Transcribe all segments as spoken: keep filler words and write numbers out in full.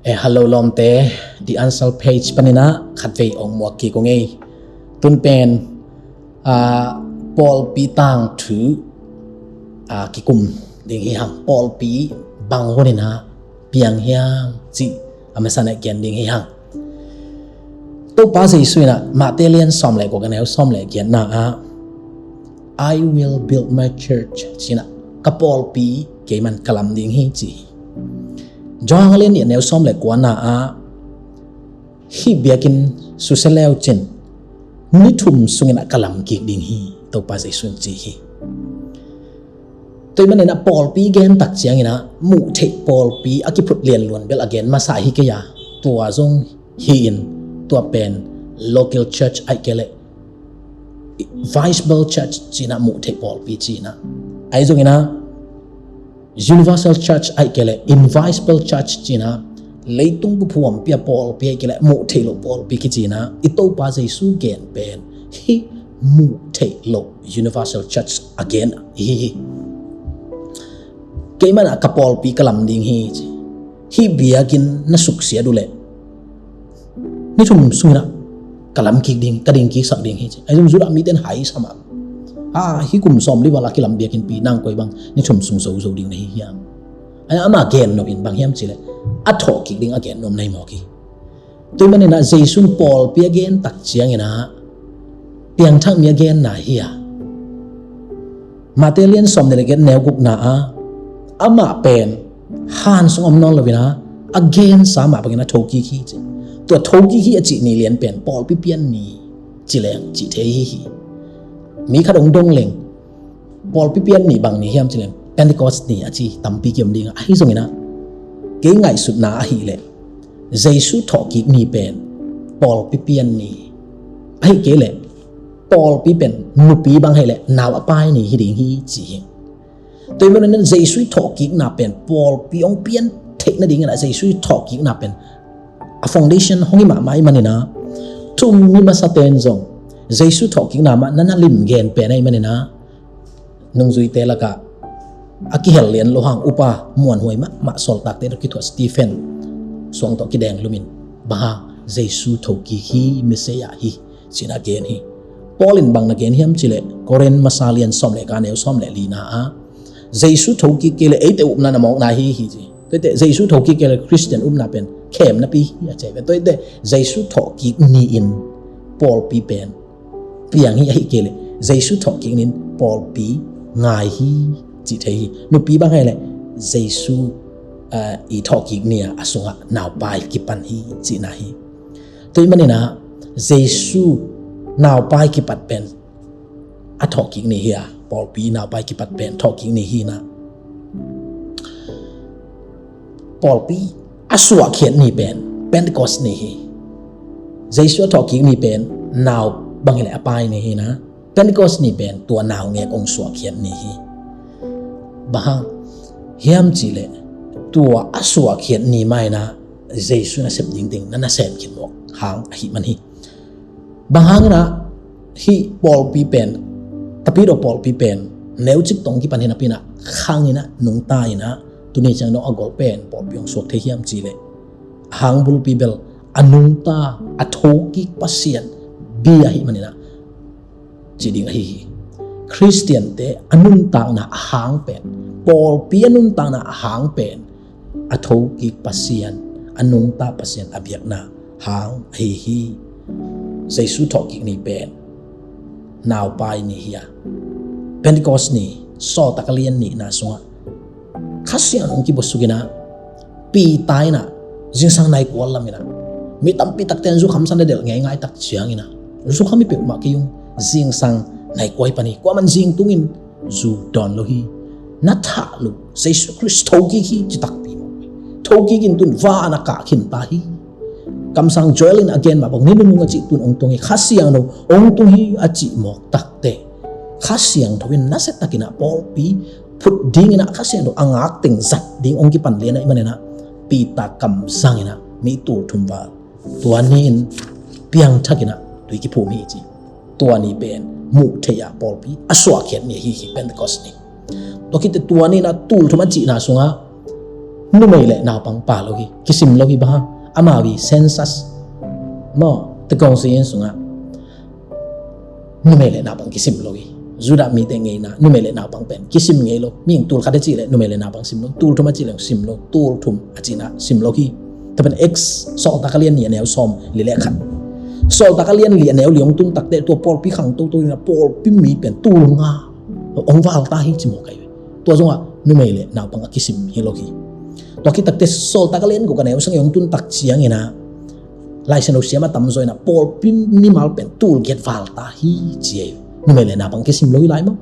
Eh, hello lawmte, The Answer Page paninah khatvei ong muak kik ung ei. Tun pen ah, pawlpi tangthu ah, kikum ding hi hang. Pawlpi bang huninah piang hiam cih a masa nah gen ding hi hang. Topa Jesu inah Mate lian sawm le kua ka neu sawm le giatna ah, "I will build my church," cinah, "Ka pawlpi keiman ka lam ding hi," ci hi. Johan lian nih a neu sawm le kuana ah, "Hih biakinn susia leucin ni thum sungin ah ka lam kik ding hi," Topa Jesu in ci hi. Tua hih maninah pawlpi gen tak cianginah muh theih pawlpi a kiphut lianluan bel a gen masa hi kei a, tua zong hi-in, tua pen local church ahih kei leh visible church cinah, muh theih pawlpi cinah, ahi zonginah universal church ahih kei leh invisible church cinah, leitung bup huampi a pawlpi ahih kei leh muh theih loh pawlpi kicinah, i Topa Jesu gen pen hih muh theih loh universal church a gen hi hi. "Keiman ah ka pawlpi ka lam ding hi," ci. "Hih biakinn na suksiat uh leh ni thum sunginah ka lam kik ding, ka ding kiksak ding hi," ci. Ahi zong Judah mite in hai sa mah. "Ha, hih kum sawmli val a kilam biakinnpi nangkoi bang ni thum sung zozo ding na hi hiam?" Ahi, ama gen nop in bang hiam cih leh a thawh kik ding a gen nuam na hi mawk hi. Tua hih maninah Jesu in pawlpi a gen tak cianginah piangthak mi a genna hi a, Mate lian sawm le giat neu gukna ah, "Amah pen han sung om nawn loinah a gensa mah bangin a thokik hi," ci. Tua thokik hi a cih ni lian pen pawlpi pian ni ci leng cih thei hi hi. Mi khat ong dong leng, pawlpi pian ni bang ni hiam ci leng, Pentecost ni a ci tampi kiom ding a, ahi zonginah kei ngaihsutna ahih leh Jesu thawhkik ni pen pawlpi pian ni, ahih kei leh pawlpi pen nupi bang ahih leh nau a pai ni hi ding hi ci hi. Tua hih maninah Jesu ih thawhkikna pen pawlpi hong pian theih nadinginah Jesu ih thawhkikna pen a foundation hong hi mahmah ih maninah, thu-um mi masate'n zong Jesu thawhkikna mah na na lim gen pen ahih maninah, nungzuite lakah a kihel lian lo hang upa muanhuai mahmah sawltakte tawh kithuah Stephen suang tawh kideng lumin, "Bang hang, Jesu thokik hi, Messiah hi," ci-in a gen hi. Paul in bang na gen hiam cih leh, Korin masa lian sawm le kua neu sawm le lina ah, "Jesu thokik kei leh eite upna na mawkna hi," hi ci. Tuate Jesu thokik kei leh Khristian upna pen khem napi hi a ci ve. Tuate Jesu thawhkik ni-in pawlpi pen piang hi, ahih kei leh Jesu thawhkik ni-in pawlpi ngai hi cih thei hi. Nupi bang ahih leh Jesu, ah, ih thawhkik ni-a a sungah naupai kipan hi cihna hi. Tua hih maninah Jesu naupai kipat pen a thawhkik ni hi a, pawlpi naupai kipat pen thawhkik ni hi-inah, pawlpi a suahkhiat ni pen Pentecost ni hi. Jesu a thawhkik ni pen nau bang hileh a pai ni hi-inah, Pentecost ni pen tua naungek hong suahkhiat ni hi. Bang hang hiam cih leh tua a suahkhiat ni mah inah Jesu nasep dingding na nasem khin mawk hang ahih man hi. Bang hanginah hih pawlpi pen, Tapidaw pawlpi pen neucik tawh kipan hi napi inah khanginah nungta inah tuni ciang dong a gol pen pawlpi hong suak thei hiam cih leh, a hang bulpi bel a nungta a thokik Pasian bia ahih maninah cih ding ahi hi. Khristiante a nuntakna a hang pen, pawlpi a nuntakna a hang pen a thokik Pasian, a nungta Pasian a biakna hang ahi hi. Jesu thawhkik ni pen naupai ni hi a, Pentecost ni, sawltak a lian nihna sungah Kha Siangtho hong kibusuk inah, Peter inah zingsang nai kua laminah, mi tampi takte in zukhamsan a delh ngeingai tak cianginah, zukham hi peuhmah kei ung, zingsang nai kua hi pan hi, kuaman zing tungin zu dawn lo hi. Na thah lo, Jesu Khrist thokik hi ci takpi mawk. Thokik in tun van a kah khin ta hi. Kamsang Joel in a gen mah bang, ni nunung a cih tun hong tung hi, Kha Siangtho hong tung hi a cih mawk takteh, Kha Siangtho in nasia takinah pawlpi phut dinginah Kha Siangtho a ngak teng zat ding hong kipan lian ahih maninah Peter kamsang inah mi tul thum val tua ni-in piangthakinah tui kiphum hi ci. Tua ni pen muh theih a pawlpi a suahkhiat ni ahi hi, Pentecost ni. Tua khit teh tua ni-inah tul thum a cihna sungah numei le naupang pha lo hi, kisim lo hi. Bang hang? Amau i census maw, tekong si in sungah numei le naupang kisim lo hi. Judah mite ngeina numei le naupang pen kisim ngei lo. Mihing tul khat a cih leh numei le naupang sim lo, tul thum a cih leh sim lo, tul thum a cih na sim lo hi. Tua pen Acts, Sawltak a lian nih a neu sawm li le khat. Sawltak a lian li a neu li hong tun takteh tua pawlpi khang toto in a pawlpi mi pen tul nga hong val ta hi ci mawk ahi ve. Tua zongah numei le naupang a kisim hi lo hi. Tua khit takteh Sawltak a lian guk a neu sagih hong tun tak ciangin a Lai Siangtho siam a tamzaw in a pawlpi mimal pen tul giat val ta hi ci ahi ve. Numei le naupang kisim lo hi lai maw?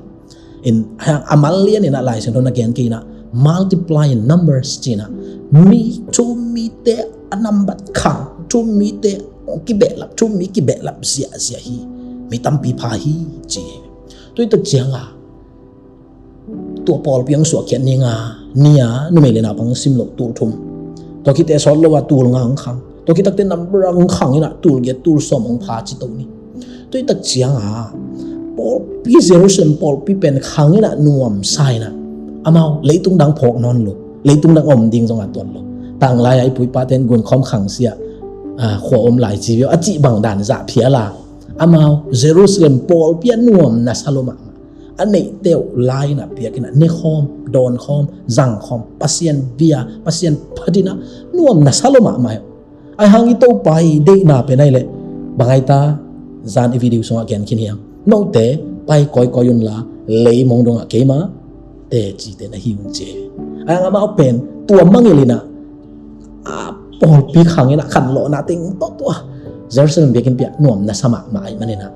In a mal lian in a Lai Siangtho na gen kei in a multiply in numbers ci in a mi, thu um mite a nambat khang, thu um mite kibehlap, thu um mi kibehlap ziahziah hi, mi tampi pha hi ci ahi ve. Tua hi tak ciang a tua pawlpi hong suahkhiat ni nga ni a numei le naupang sim lo tul thum. Tua khit teh sawt lo a tul nga hong khang. Tua khit takteh number hong khang in a tul giat tul sawm hong pha ci to ni. Tua hi tak ciang a pawlpi, Jerusalem pawlpi pen khang in a nuamsa in a amau leitung dang phawk nawn lo, leitung dang om ding zong a tuat lo. Tanglai a i pu i pate in gunkhawm khang sia, a, khua om lai ci viau a cih bang dan zah phial a amau Jerusalem pawlpi a nuam na sa lo mahmah. A neihte uh lai in a piak in a nekhawm, dawnkhawm, zangkhawm, Pasian bia, Pasian phat in a nuam na sa lo mahmah hi. Ahi hang i Topa i deihna pen ahi leh bang ahi ta, zan i video sungah gen khin hiam? Note pai kawikawi un la, leimong dongah keima teci te na hi un ci. Ahi hang amau pen tua mangngilh in a, a, pawlpi khang in a khanlawhna teng tawh tua Jerusalem biakinn piak nuam na sa mahmah ahih manin a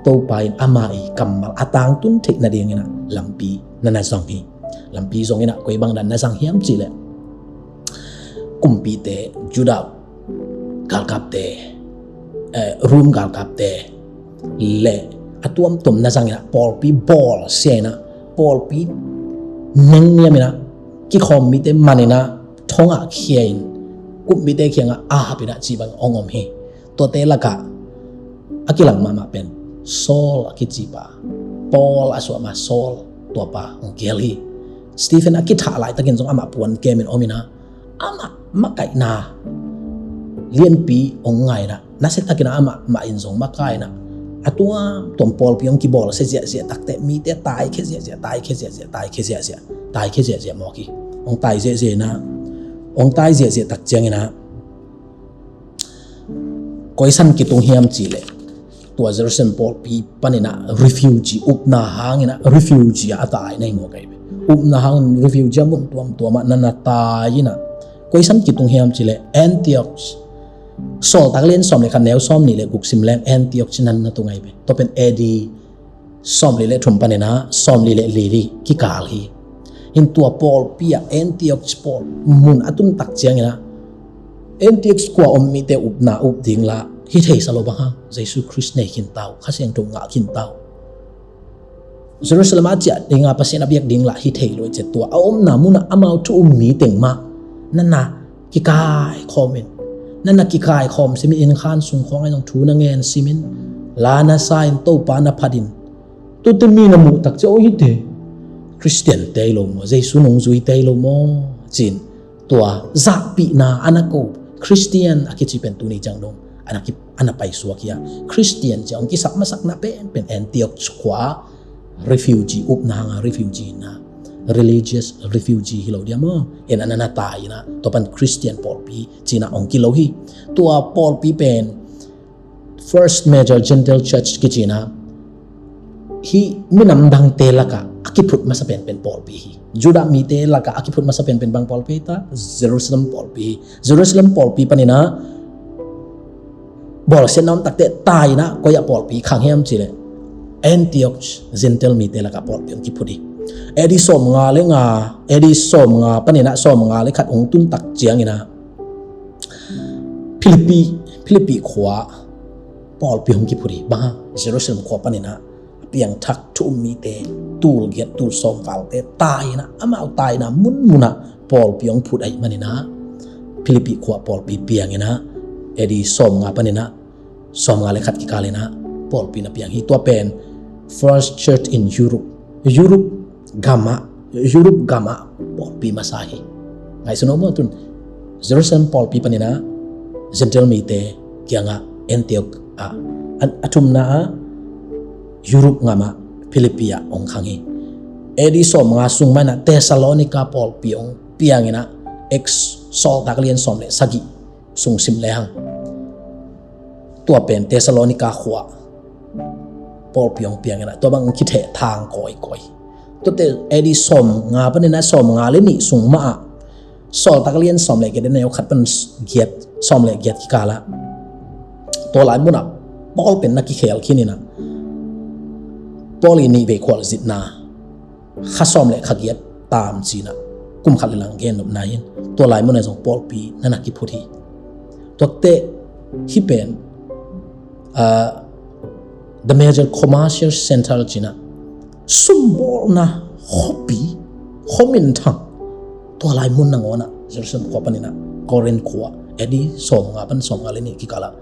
Topa in ama i kammal a tangtun theih nadingin a lampi na na zang hi. Lampi zong in a koi bang dan na zang hiam cih leh kumpite, Judah galkapte, eh, Rom galkapte le a tuamtuam na zang in a pawlpi bawlsia in a pawlpi nengniam in a kikhawm mite man in a thong ah khia in kumpite kiangah ap in a cih bang hong om hi. Tuate lakah a kilang mahmah pen Saul a kici pa, Paul a suah ma Saul, tua pa hong kihel hi. Stephen a kithah laitakin zong amah puan kem in om in a amah makaihna lianpi hong ngai in a nasia takin a amah mah in zong makai in a a tuamtuam pawlpi hong kibawlsia ziahziah takteh mite taikhia ziahziah, taikhia ziahziah, taikhia ziahziah, taikhia ziahziah mawk hi. Hong tai ziahziah in a, hong tai ziahziah tak ciangin a koi san kitung hiam cih leh tua Jerusalem pawlpi panin a refugee, upna hangin a refugee a tai na hi mawk ahi ve. Upna hangin refugee a mun tuamtuam ah na na tai in a koi san kitung hiam cih leh Antioch, Sawltak lian sawm le khat neu sawm nih le guk sim leng Antioch ci na na tung ahi ve. Tua pen A D sawmli le thum panin a sawmli le li kikal hi. In tua pawlpi ah Antioch pawl mun a tun tak ciangin a Antioch khua om mite upna up ding la hi thei sa lo bang hang, Jesu Khrist nei khin ta uh, Kha Siangtho ngah khin ta uh. Jerusalem a ciah ding a Pasian a biak ding la hi thei lo i ciah tua a omna mun ah amau thu um mi teng mah na na kikaikhawm in, na na kikaikhawm simin, innkhan sung khawng ah zong thu na ngen simin, la na sa in, Topa na phat in, tuate mi na muh tak ciang, "Aw, hihte Khristian te hi lo maw, Jesu nungzui te hi lo maw?" ci-in tua zahpihna a na ko Khristian a kici pen tuni ciang dong a na ki, a na paisuak hi a. Khristian ci-a hong kisap masakna penpen Antioch khua refugee, upna hanga refugee na, religious refugee hi lo dia maw? En a na na tai in a, tua pan Khristian pawlpi ci-in a hong kilo hi. Tua pawlpi pen First Major Gentile Church kici in a, hih minam dangte lakah a kiphut masa penpen pawlpi hi. Judah mite lakah a kiphut masa penpen bang pawlpi hi ta? Jerusalem pawlpi hi. Jerusalem pawlpi panin a bawlsiatna om takteh tai in a koi ah pawlpi khang hiam cih leh Antioch Gentile mite lakah pawlpi hong kiphut hi. A D sawmnga le nga, A D sawmnga panin a sawmnga le khat hong tun tak ciangin a Philippi, Philippi khua pawlpi hong kiphut hi. Bang hang, Jerusalem khua panin a a piangthak thu um mite tul giat tul sawm valte tai in a, amau tai in a munmun ah pawlpi hong phut ahih manin a Philippi khua pawlpi piang in a A D sawmnga panin a sawmnga le khat kikal in a pawlpi na piang hi. Tua pen First Church in Europe, Europe gam ah, Europe gam ah pawlpi masa hi. Ngaihsun aw maw, tun Jerusalem pawlpi panin ah Gentile mite kiangah Antioch ah, a, a thumna ah Europe gam ah Philippi ah hong khang hi. A D sawmnga sung mah in ah Thessalonica pawlpi hong piang in ah, Acts sawltak a lian sawm le sagih sung sim lehang, tua pen Thessalonica khua pawlpi hong piang in ah, tua bang kithehthang kawikawi. Tuate A D sawmnga panin ah sawmnga le nih sung mah ah sawltak a lian sawm le giat, a neu khat pan giat, sawm le giat kikal ah, tua lai mun ah Paul pen na kikhel khin in ah, Paul i nih vei khualzinna kha sawm le kha giat tam ci-in ah kum khat le lang gen nopna hi in, tua lai mun ah zong pawlpi na na kiphut hi. Tuate hih pen, ah, the major commercial center ci-in ah, sumbawlna khuapi, khua minthang, tua lai mun nangawn ah Jerusalem khua panin ah Corinth khua, A D sawmnga pan sawmnga le nih kikal ah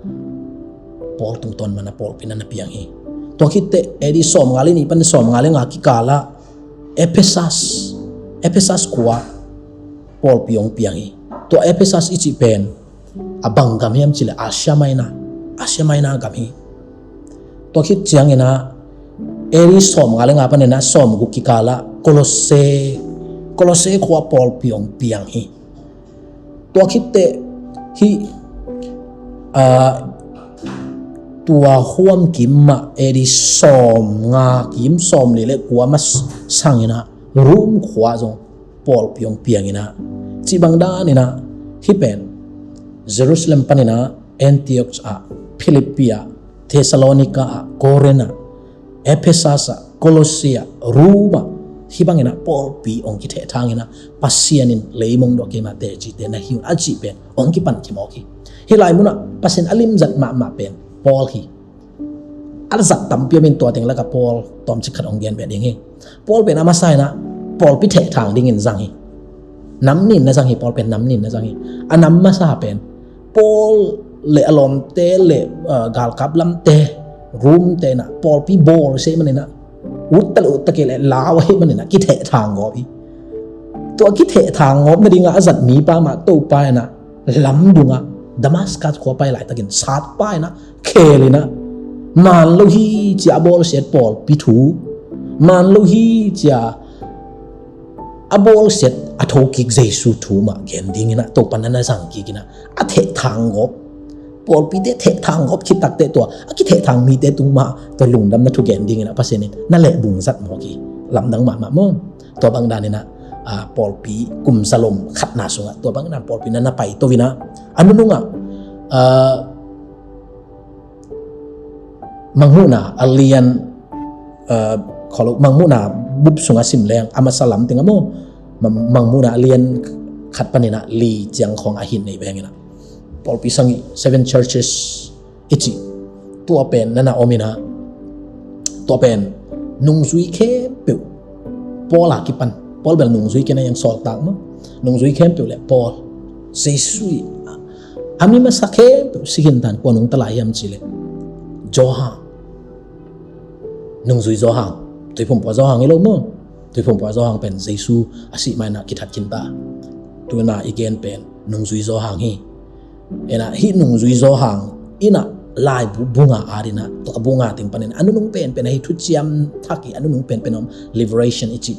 Paul tungtawn man ah pawlpi na na piang hi. Tua khit teh A D sawmnga le nih pan sawmnga le nga kikal ah Ephesus, Ephesus khua pawlpi hong piang hi. Tua Ephesus i cih pen a bang gam hiam cih leh Asia Minor, Asia Minor gam hi. Tua khit ciangin ah A D sawmnga le nga panin ah sawmguk kikal ah Kolosse, Kolosse khua pawlpi hong piang hi. Tua khit teh hih, ah, tua huam kim mah A D sawmnga kim, sawmli le kua masang in ah Rome khua zong pawlpi hong piang in ah, cih bang dan in ah hih pen Jerusalem panin ah Antioch ah, Philippi ah, Thessalonica ah, Corinth ah, Ephesus ah, Kolosse ah, Rome ah, hih bangin ah pawlpi hong kithehthang in ah, Pasian in leimong dawh keima teci te na hi un a cih pen hong kipan khia mawk hi. Hih lai mun ah Pasian a limzat mahmah pen Paul hi. A zat tampi om in, tua teng lakah Paul tawmcik khat hong gen beh ding hi. Paul pen a masa in ah pawlpi thehthang dingin zang hi. Nam nin na zang hi, Paul pen nam nin na zang hi. A nam masa pen Paul le a lawmte le, ah, galkap lamte, Rome te in ah pawlpi bawlsia ahih manin ah, utta le utta kei leh lau ahih manin ah kithehthang gawp hi. Tua kithehthang gawp nading ah a zat mipa mah Topa in ah lamdung ah Damascus khua pai laitakin satpa in ah khel in ah, man lo hi ci-a a bawlsiat pawlpi thu, man lo hi ci-a a bawlsiat a thokik Jesu thu mah gen ding in ah Topa na na zang kik in ah, a thehthang gawp, pawlpite thehthang gawp khit takteh tua a kithehthang mite tung mah tua lungdamna thu gen ding in ah Pasian in na lehbung zat mawk hi. Lamdang mahmah maw. Tua bang dan in ah, ah, pawlpi kum zalom khatna sungah tua bang dan pawlpi na na paito in ah, a nunung ah, ah, Mangmuhna a lian, ah, kholo, Mangmuhna bup sungah sim leng a masa lam teng ah maw, Mang-, Mangmuhna a lian khat panin ah li ciang khawng a hin nei veng in ah, pawlpi sagih, seven churches i cih, tua pen na na om in ah, tua pen nungzui khempeuh Paul a kipan, Paul bel nungzui kei na, a sawltak maw, nungzui khempeuh le Paul, Jesu i a, a mi masa khempeuh si khin ta in kua nungta lai hiam cih leh Johan, nungzui Johan, Tuiphumpa Johan hi lo maw. Tuiphumpa Johan pen Jesu a sih ma in ah kithat khin ta. Tu-in ah i gen pen nungzui Johan hi. In ah hih nungzui Johan in ah laibu bu nga at in ah, tua bu nga teng panin a nunung penpen ahi, thuciam thak i a nunung penpen om, liberation i cih,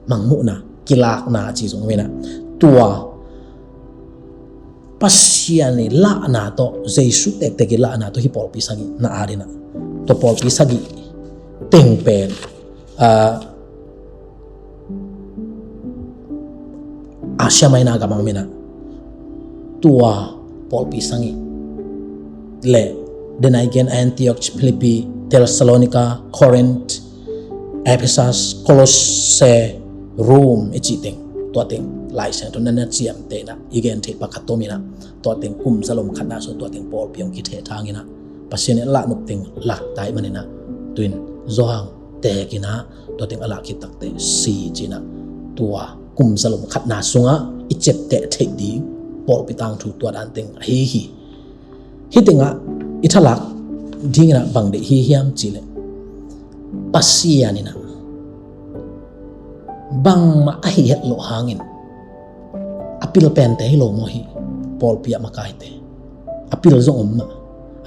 Mangmuhna, kilakna a cih zong om in ah, tua Pasian i lahna tawh, Jesu tektek i lahna tawh hih pawlpi sagih na at in ah, tua pawlpi sagih teng pen, ah, Asia Minor gam ah om in ah, tua pawlpi sagih le, den a i gen Antioch, Philippi, Thessalonica, Corinth, Ephesus, Kolosse, Rome i cih teng, tua teng Lai Siangtho na na ciamteh in ah i gen theih pakhat om in ah, tua teng kum zalom khatna sung tua teng pawlpi hong kithehthang in ah, Pasian in a lahnop teng lak ta ahih manin ah, tu-in Johan teek in ah, tua teng a lah khit takteh si ci-in ah, tua kum zalom khatna sungah i ciapteh theih ding pawlpi tangthu tua dan teng ahi hi. Hih tengah i thalak ding in ah bang deih hi hiam cih leh, Pasian in ah bangmah ahi het loh hangin a pil pente hi lo maw hi, pawlpi ah makaite. A pil zong om mah.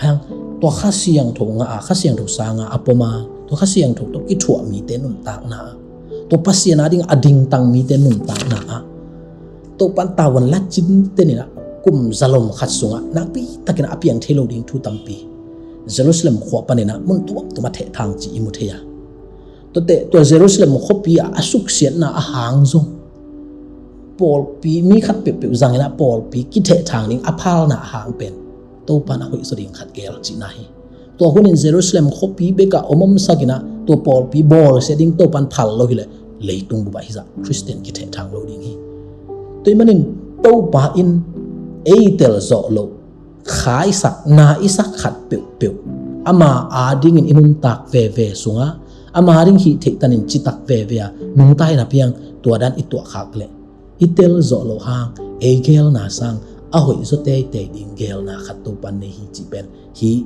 Ahiang tua Kha Siangtho ngah a, Kha Siangtho sanga a pom a, tua Kha Siangtho tawh kithuah mite nuntakna ah, tua Pasian a ding a dingtang mite nuntakna ah, Topan tavuan la cinte in ah kum zalom khat sungah nakpi takin a piang thei lo ding thu tampi Jerusalem khua panin ah mun tuamtuam a thehthang cih i mu thei a. Tuate, tua Jerusalem khuapi ah a suksiatna a hang zong pawlpi mi khat peuhpeuh zangin ah pawlpi kithehthang ding a phalna a hang pen Topan a hoih zaw ding khat gel cihna hi. Tua hunin Jerusalem khuapi bekah om omsak in ah tua pawlpi bawlsia ding Topan phal lo hileh leitung bup ah hizah Khristian kithehthang lo ding hi. Tua ahih manin Topa in ei telzawh loh kha i sak, na i sak khat peuhpeuh ama a dingin i nuntak veve sungah ama ding hih theihtanin citak veve a nungta in a piang tua dan i tuahkhak leh i telzawh loh hang ei gelna sang a hoih zaw teitei ding gelna khat Topan nei hi cih pen hih,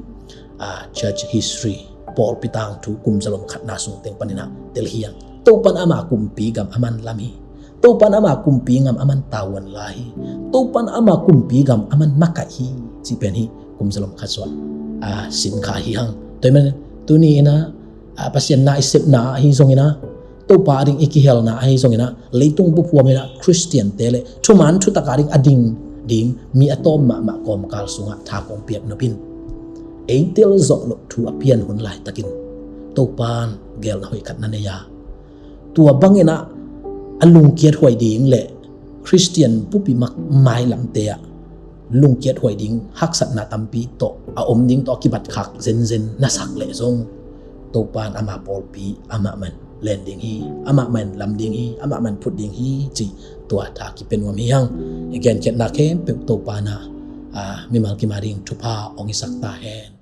ah, church history, pawlpi tangthu kum zalom khatna sung teng panin ah tel hi hang. Topan ama kumpi gam a man lam hi. Topan ama kumpi gam a man tavuan la hi. Topan ama kumpi gam a man makaih hi cih pen hih kum zalom khat sungah, ah, sin kha hi hang. Tua ahih manin tuni in ah, ah, Pasian na i sepna ahi zongin ah, Topa a ding i kihelna ahi zongin ah, leitung bup huamin ah Khristiante le thuman thutak a ding a ding ding mi a tawm mahmah kawmkal sungah tha kong piak nop in, ei telzawh loh thu a pian hun laitakin Topan gelna hoih khat na nei a, tua bangin ah a lungkiat huai ding le Khristian bupi mak mailamte ah lungkiat huai ding haksatna tampi tawh a om ding tawh a kibatkhak zenzen na sak leh zong Topan ama pawlpi amah man len ding hi, amah man lam ding hi, amah man phut ding hi cih tua tha kipia nuam hi hang. I genkhiatna khempeuh Topan ah, ah, mimal kim a ding thupha hong hisak ta hen.